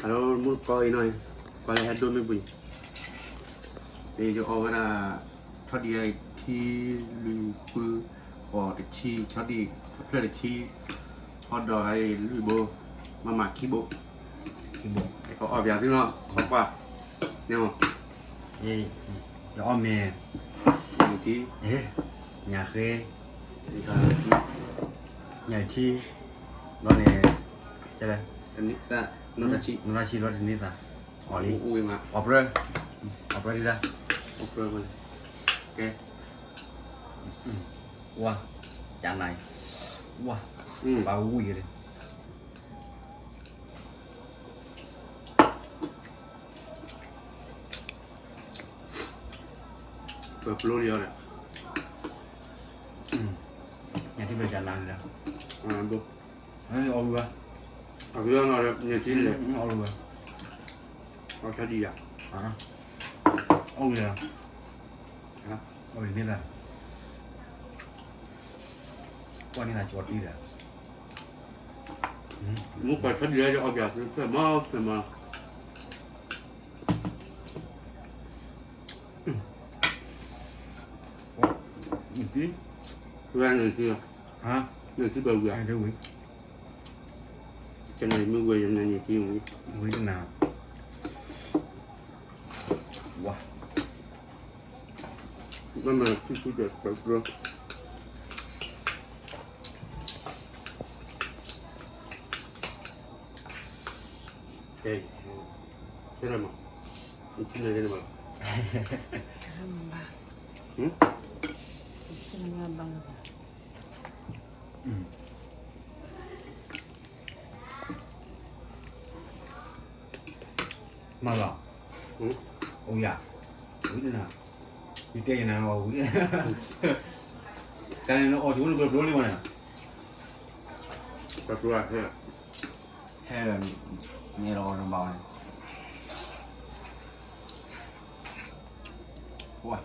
အလီၤမူတကိးအံၤနီၤ, ကွၢ်လၢဟဲဒိၣ်မ့ၢ်ဘှံး, ယအီၣ်ဝဲဒၣ် ဆီဒံၣ်အံၤထံလွံၢ်ဃု, အီၣ်တဆံ ဆီဒံၣ် အဖျၢၣ်တဆံ, ဟီဒီးအံၤလွံၢ်ဘိ, မၤမၤခံဘိ, ခံဘိ, ကအီၣ်ပၠးသုနီၤ ခီကွၢ်, န့ၣ်မ့ၢ် ယအီၣ်မ့ၤ, ညၣ်ဃ့, ညၣ်ထံ, ဘျီန့ၣ် နီၢ်တၢ်ဆံဘျီတန့ၢ်သး, အီၣ်လံ, အီၣ်ပြၢ, အီၣ်ပြၢဒံးဒၣ်, အီၣ်ပြၢ, ကဲ, ဝါ, ကနၤ, ဝါ, ဘၣ်ဝံၤလံ ပပျိလံအီၤဒီး, ညၣ်ထံဘၣ်ကနၤလံဒီး, အီၣ်ဝံၤဘၣ်, အီၣ်ဝံၤဘၣ်, အီၣ်ဝံၤဘၣ်, အီၣ်ဝံၤလံ, အီၣ်ဝံၤန့ၣ်သး, ကွၢ်န့ၢ်သးကၠီတံၢ်ဒီး, မူကီၢ်ဆီဒံၣ်လၢယအီၣ်ပၠးသုဖျၢၣ်မးဖျၢၣ်မး ဝဲန့ၣ်ထံ, န့ၣ်ထံဘၣ်ဝံၤဧါ, ကနၤမ့ၢ်ဝဲယနၤန့ၣ်ထံဝံၤ, ဝါ, မ့ၢ်မ့ၢ်ထံထံဒီးပကျိ ကဲ, ကဲမး, နထံန့ၣ်ကဲန့ၣ်မး, မၤလီၤ, အိၣ်ယၤ, ဝံၤနၤ, ယတဲယနၤအီၣ်ဝံၤ, တၢ်န့ၣ်နအီၣ်ကၠိနကဘျိလံမးန့ၣ်, ကဘျိဟဲ, ဟဲလီၤ, မ့ၢ်လီၤအီၣ်နဘၣ်န့ၣ်, ဝါ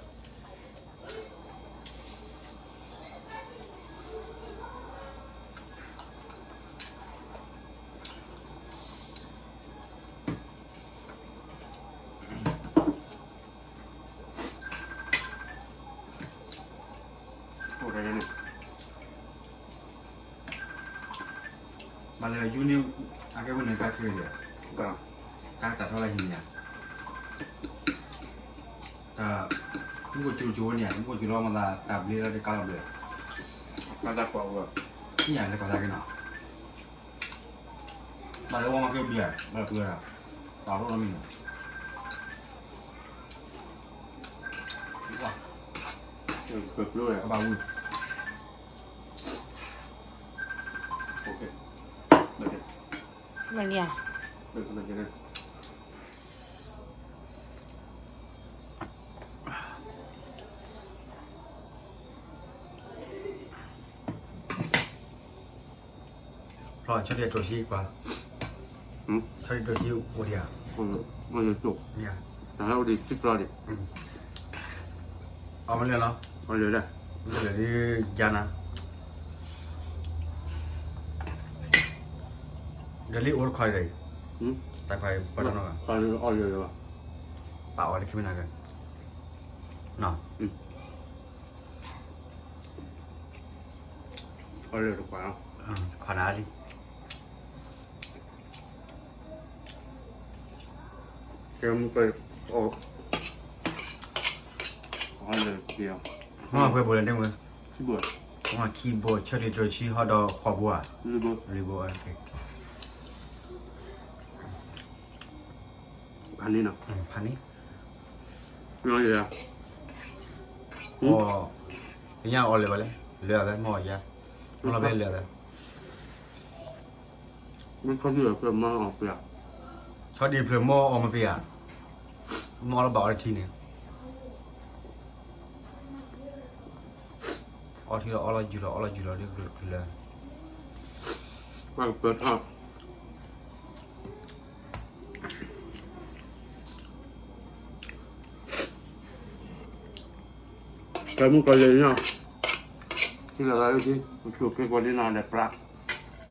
ဘၣ်လၢယူန့ၣ်, အကဲဝဲန့ၣ်ကါခဲဒီး, ကါတၢ်ထီၣ်လၢဟံၣ်န့ၣ်, တၢ်, မူခိၣ်စူၤကၠိန့ၣ်, မူခိၣ်စူၤလီၤမၤသးတၢ်ဘျ့လၢတကါလီၤဘျ့, ကါတၢ်ကွၢ်ဝဲ, ဟံၣ်ယၤလဲၤကွၢ်သးက့ၤနီၤ, ဘၣ်လၢဝဲမၤကဲဘျ့ဧါ, ဘၣ်လၢပှဲၤဧါ, တၢ်ထီၣ်လီၤမံၤနီၤ, ပကျိ, ကဘၣ်ဝံၤ မလံဧါ, ဖျီၣ်ဆီဒံၣ်တိၢ်ဆံကွၢ်, ဆီဒံၣ်တိၢ်ဆံအိၣ်ဒံးဧါ, တၢ်ဟဲအိၣ်ဒံးဆံဖျီၣ်ဒံး, အီၣ်မ့ၢ်လၢလီၤ, အီၣ်လၢလၢ, လၢလၢဒ်ယါနၤ, ဒီးလံအိၣ်တခီဒီး, တၢ်ခီပှၤတနီၤ, အီၣ်လၢလၢ, ပာ်အီၤလၢခံမနၤက, အီၣ်လၢတခွါ, တခွါနၤလံ, ကဲမုၢ်ကဲ, အီၣ်လၢခံ, မ့ၢ်ပှဲၤဘိလၢတဲမုၢ်, ခံဘိ, ခံဘိ ဆီဒံၣ်တိၢ်ဆံဟီဒီးဃိးဘိဧါ, လွံၢ်ဘိ, ဖးန့ၣ်နီၤ, ဖးန့ၣ်, အီၣ်, ပညါအီၣ်လၢာ်ဝဲလဲၣ်, လၢာ်ဝဲမ့ၢ်အီၣ်ယါ, မ့ၢ်လီၤဘဲလၢာ်ဝဲ မ့ၢ်ခီဒံၣ်အီၣ်ပှဲၤမၤအီၣ်ပှဲၤ, ဆီဒံၣ်ဖျၢၣ်မ့ၢ်အီၣ်မ့ၢ်ပှဲၤဧါ, မ့ၢ်အီၣ်လီၤဘၣ်အီၣ်တထံန့ၣ်, အီထံလီၤအီလီၤယူၤလီၤအီလီၤယူၤလီၤ ဒ်ကလုာ်ကလုာ်လၢ ပှၤကပၢၤထီၣ် ကဲမုၢ်ကီၢ်လံၤနီၤ, ထံလီၤသးဒ်ထံ ပဆိၣ်က့ၤကွၢ်ဒ်နီၤဒီးပြး